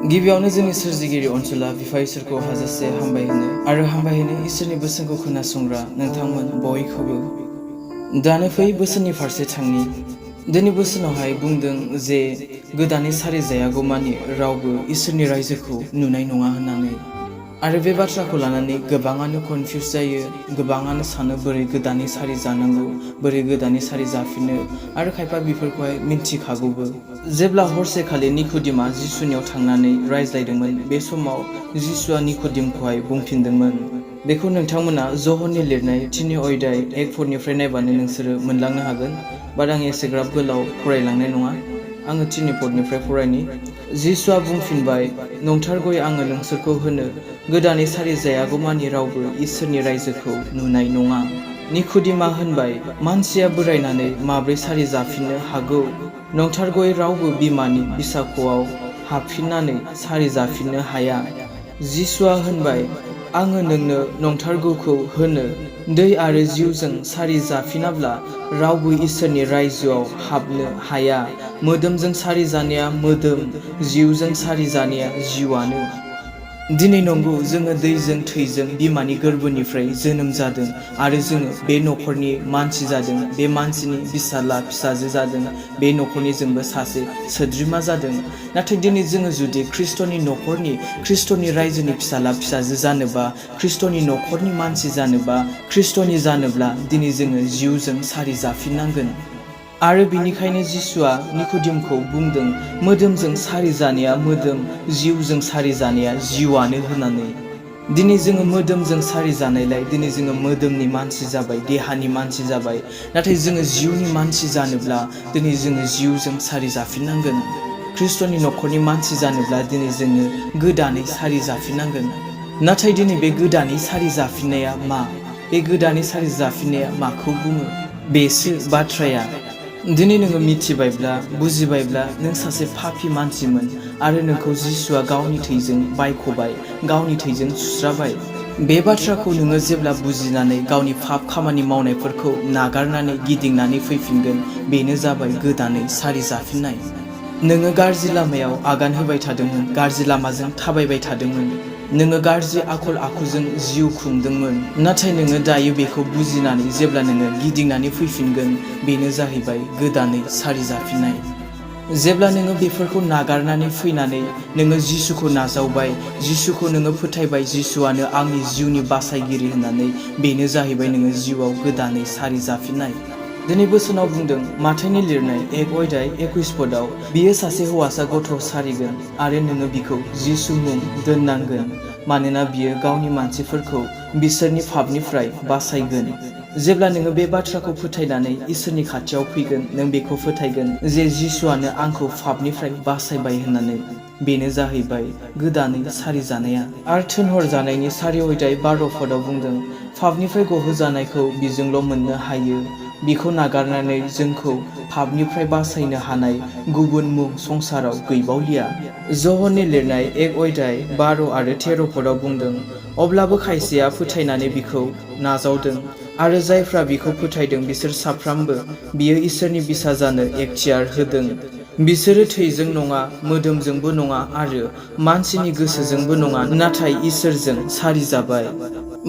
गिबियावनो जोंनि सोरजिगिरि अनसुला बिफा इसोरखौ हाजासे हामबायहोनो इसोरनि बोसोनखौ खोनासंग्रा नोंथांमोन बयखौबो। दानो फै बोसोननि फारसे थांनि। दिनै बोसोनावहाय बुंदों जे गोदानै सारिजायागौमानि रावबो इसोरनि रायजोखौ नुनाय नङा होननानै। आरो बे बाथ्राखौ लानानै गोबाङानो कनफिउज जायो, गोबाङानो सानो बोरै गोदानै सारि जानांगौ, बोरै गोदानै सारि जाफिनो, आरो खायफा बेफोरखौहाय मिन्थिखागौबो। जेब्ला हरसेखालि निक'डिमा जिसुनियाव थांनानै रायज्लायदोंमोन, बे समाव जिसुआ निक'डिमखौहाय बुंफिनदोंमोन। बेखौ नोंथांमोना ज'हननि लिरनाय 3 अध्याय 1 पदनिफ्राय नायबानो नोंसोरो मोनलांनो हागोन। बाट आं एसेग्राब गोलाव फरायलांनाय नङा, आङो 3 पदनिफ्राय फरायनि। जिसुआ बुंफिनबाय, नंथारगौयै आङो नोंसोरखौ होनो, गोदानै सारि जायागौमानि रावबो इसोरनि रायजोखौ नुनाय नङा। निक'डिमा होनबाय, मानसिया बोरायनानै माब्रै सारि जाफिननो हागौ? नंथारगौयै रावबो बिमानि बिसाख'आव हाबफिननानै सारि जाफिननो हाया। जिसुआ होनबाय, आङो नोंनो नंथारगौखौ होनो, दै आरो जिउजों सारि जाफिनाब्ला रावबो इसोरनि रायजोआव हाबनो हाया। मोदोमजों सारि जानाया मोदोम, जिउजों सारि जानाया जिउआनो। दिनै नंगौ, जोङो दैजों थैजों बिमानि गोरबोनिफ्राय जोनोम जादों आरो जोङो बे न'खरनि मानसि जादों, बे मानसिनि फिसाला फिसाजो जादों, बे न'खरनि जोंबो सासे सोद्रोमा जादों। नाथाय दिनै जोङो जुदि ख्रिस्ट'नि रायजोनि फिसाला फिसाजो जानोबा, ख्रिस्ट'नि न'खरनि मानसि जानोबा, ख्रिस्ट'नि जानोब्ला दिनै जोङो जिउजों सारि जाफिननांगोन। आरो बिनिखायनो जिसुआ निक'डिमखौ बुंदों, मोदोमजों सारि जानाया मोदोम, जिउजों सारि जानाया जिउआनो होननानै। दिनै जोङो मोदोमजों सारि जानायलाय दिनै जोङो मोदोमनि मानसि जाबाय, देहानि मानसि जाबाय। नाथाय जोङो जिउनि मानसि जानोब्ला दिनै जोङो जिउजों सारि जाफिननांगोन। ख्रिस्ट'नि न'खरनि मानसि जानोब्ला दिनै जोङो गोदानै सारि जाफिननांगोन। नाथाय दिनै बे गोदानै सारि जाफिननाया मा? बे गोदानै सारि जाफिननाया माखौ बुङो? बेसो बाथ्राया। दिनै नोङो मिथिबायब्ला, बुजिबायब्ला नों सासे पापि मानसिमोन आरो नोंखौ जिसुआ गावनि थैजों बायख'बाय, गावनि थैजों सुस्राबाय। बे बाथ्राखौ नोङो जेब्ला बुजिनानै गावनि पाप खामानि मावनायफोरखौ नागारनानै गिदिंनानै फैफिनगोन, बेनो जाबाय गोदानै सारि जाफिननाय। नोङो गाज्रि लामायाव आगान होबाय थादोंमोन, गाज्रि लामाजों थाबायबाय थादोंमोन, नोङो गाज्रि आखल आखुजों जिउ खुंदोंमोन। नाथाय नोङो दायो बेखौ बुजिनानै जेब्ला नोङो गिदिंनानै फैफिनगोन, बेनो जाहैबाय गोदानै सारि जाफिननाय। जेब्ला नोङो बेफोरखौ नागारनानै फैनानै नोङो जिसुखौ नाजावबाय, जिसुखौ नोङो फोथायबाय, जिसुआनो आंनि जिउनि बासायगिरि होननानै, बेनो जाहैबाय नोङो जिउआव गोदानै सारि जाफिननाय। दिनै बोसोनाव बुंदों, माथाइनि लिरनाय 1 अध्याय 21 पदआव, बियो सासे हौवासा गथ' सारिगोन आरो नोङो बिखौ जिसु मुं दोननांगोन, मानोना बियो गावनि मानसिफोरखौ बिसोरनि पापनिफ्राय बासायगोन। जेब्ला नोङो बे बाथ्राखौ फोथायनानै इसोरनि खाथियाव फैगोन, नों बेखौ फोथायगोन जे जिसुआनो आंखौ पापनिफ्राय बासायबाय होननानै, बेनो जाहैबाय गोदानै सारि जानाया। आरो थोनहर जानायनि 4 अध्याय 12 पदआव बुंदों, पापनिफ्राय गहोजानायखौ बिजोंल' मोननो हायो, बिखौ नागारनानै जोंखौ पापनिफ्राय बासायनो हानाय गुबुन मुं संसाराव गैबावलिया। ज'हननि लिरनाय 1 अध्याय 12 आरो 13 पदआव बुंदों, अब्लाबो खायसेया फोथायनानै बिखौ नाजावदों, आरो जायफ्रा बिखौ फोथायदों बिसोर साफ्रामबो बियो इसोरनि बिसा जानो एखथियार होदों। बिसोरो थैजों नङा, मोदोमजोंबो नङा आरो मानसिनि गोसोजोंबो नङा, नाथाय इसोरजों सारि जाबाय।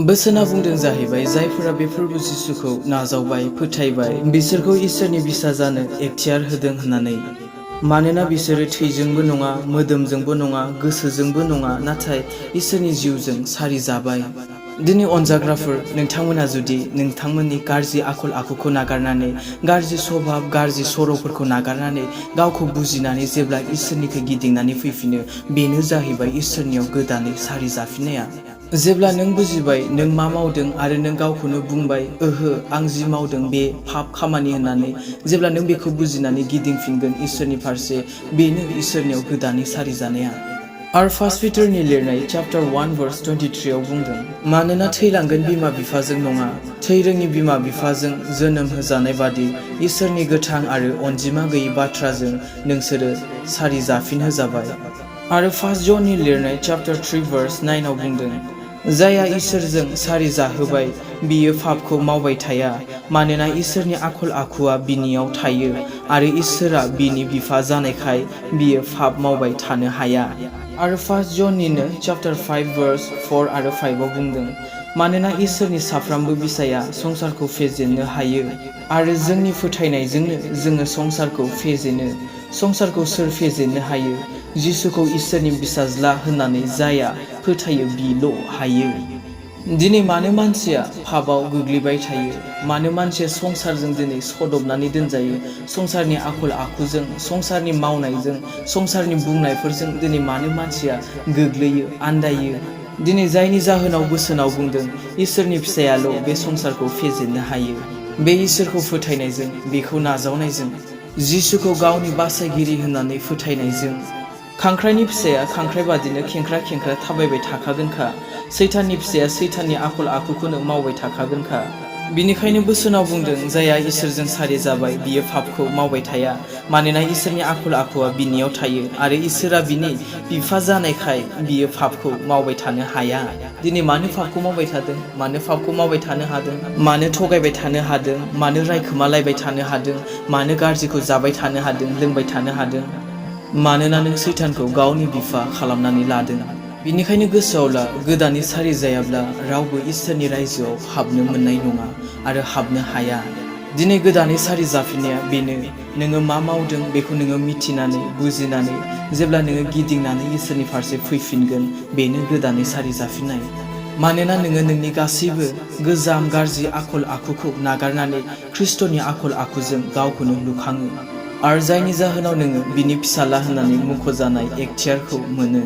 बोसोना बुंदों जाहैबाय, जायफोरा बे प्रभु जिसुखौ नाजावबाय, फोथायबाय, बिसोरखौ इसोरनि बिसा जानो एखथियार होदों होननानै। मानोना बिसोरो थैजोंबो नङा, मोदोमजोंबो नङा, गोसोजोंबो नङा, नाथाय इसोरनि जिउजों सारि जाबाय। दिनै अनजाग्राफोर, नोंथांमोना जुदि नोंथांमोननि गाज्रि आखल आखुखौ नागारनानै, गाज्रि स्वभाब, गाज्रि सर'फोरखौ नागारनानै, गावखौ बुजिनानै जेब्ला इसोरनिखै गिदिंनानै फैफिनो, बेनो जाहैबाय इसोरनियाव गोदानै सारि जाफिननाया। जेब्ला नों बुजिबाय नों मा मावदों आरो नों गावखौनो बुंबाय, ओहो आं जि मावदों बे पाप खामानि होननानै, जेब्ला नों बेखौ बुजिनानै गिदिंफिनगोन इसोरनि फारसे, बेनो इसोरनियाव गोदानै सारि जानाया। आरो 1 पिटारनि लिरनाय चैप्टार 1 verse 23 आव बुंदों, मानोना थैलांगोन बिमा बिफाजों नङा, थै रोङि बिमा बिफाजों जोनोम होजानाय बादि इसोरनि गोथां आरो अनजिमा गैयै बाथ्राजों नोंसोरो सारि जाफिनहोजाबाय। आरो 1 जननि लिरनाय चैप्टार 3 verse 9 आव बुंदों, जायहा इसोरजों सारि जाहोबाय बियो पापखौ मावबाय थाया, मानोना इसोरनि आखल आखुआ बिनियाव थायो आरो इसोरा बिनि बिफा जानायखाय बियो पाप मावबाय थानो हाया। आरो 1 जननिनो चैप्टार 5 verse 4 आरो 5 आव बुंदों, मानोना इसोरनि साफ्रोमबो बिसाया संसारखौ फेजेननो हायो आरो जोंनि फोथायनायजोंनो जोङो संसारखौ फेजेनो। संसारखौ सोर फेजेननो हायो? जिसुखौ इसोरनि बिसाज्ला होननानै जाया फोथायो बिल' हायो। दिनै मानो मानसिया पापाव गोग्लैबाय थायो? मानो मानसिया संसारजों दिनै सदबनानै दोनजायो? संसारनि आखल आखुजों, संसारनि मावनायजों, संसारनि बुंनायफोरजों दिनै मानो मानसिया गोग्लैयो, आन्दायो? दिनै जायनि जाहोनाव बोसोनाव बुंदों इसोरनि फिसायाल' बे संसारखौ फेजेननो हायो। बे इसोरखौ फोथायनायजों, बेखौ नाजावनायजों, जिसुखौ गावनि बासायगिरि होननानै फोथायनायजों, खांख्राइनि फिसाया खांख्राइ बादिनो खेंख्रा खेंख्रा थाबायबाय थाखागोनखा। सैताननि फिसाया सैताननि आखल आखुखौनो मावबाय थाखागोनखा। बिनिखायनो बोसोनाव बुंदों, जायहा इसोरजों सारि जाबाय बियो पापखौ मावबाय थाया, मानोना इसोरनि आखल आखुआ बिनियाव थायो आरो इसोरा बिनि बिफा जानायखाय बियो पापखौ मावबाय थानो हाया। दिनै मानो पापखौ मावबाय थादों? मानो पापखौ मावबाय थानो हादों? मानो थगायबाय थानो हादों? मानो रायखोमालायबाय थानो हादों? मानो गाज्रिखौ जाबाय थानो हादों, लोंबाय थानो हादों? मानोना नों सैतानखौ गावनि बिफा खालामनानै लादों। बिनिखायनो गोसोआव ला, गोदानै सारि जायाब्ला रावबो इसोरनि रायजोआव हाबनो मोननाय नङा आरो हाबनो हाया। दिनै गोदानै सारि जाफिननाया बेनो, नोङो मा मावदों बेखौ नोङो मिथिनानै बुजिनानै जेब्ला नोङो गिदिंनानै इसोरनि फारसे फैफिनगोन, बेनो गोदानै सारि जाफिननाय। मानोना नोङो नोंनि गासैबो गोजाम गाज्रि आखल आखुखौ नागारनानै ख्रिस्ट'नि आखल आखुजों गावखौनो लुखाङो आरो जायनि जाहोनाव नोङो बिनि फिसाला होननानै मुंख'जानाय एखथियारखौ मोनो।